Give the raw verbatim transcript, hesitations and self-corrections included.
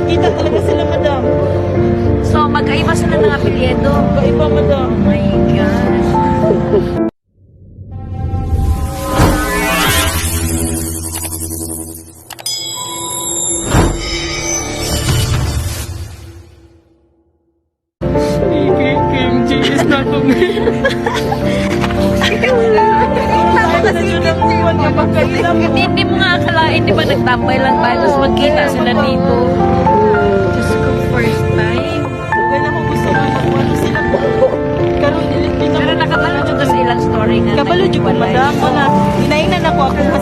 Kita talaga sila, madam. So, magkaiba sila ng apelyido. Kaiba, madam. Oh my gosh. K M G is not for me. Hindi, hindi mo nga akalain, di ba, nagtambay lang tayo, tapos magkita sila dito. Diyos ko, first time. Wala ko gusto nga mag-ano sila po. Karon, dili kita Pero nakabalo jud ka sa ilang story nga Kabalo jud ko, naghiwalay. Madam, na inaingnan ako, ako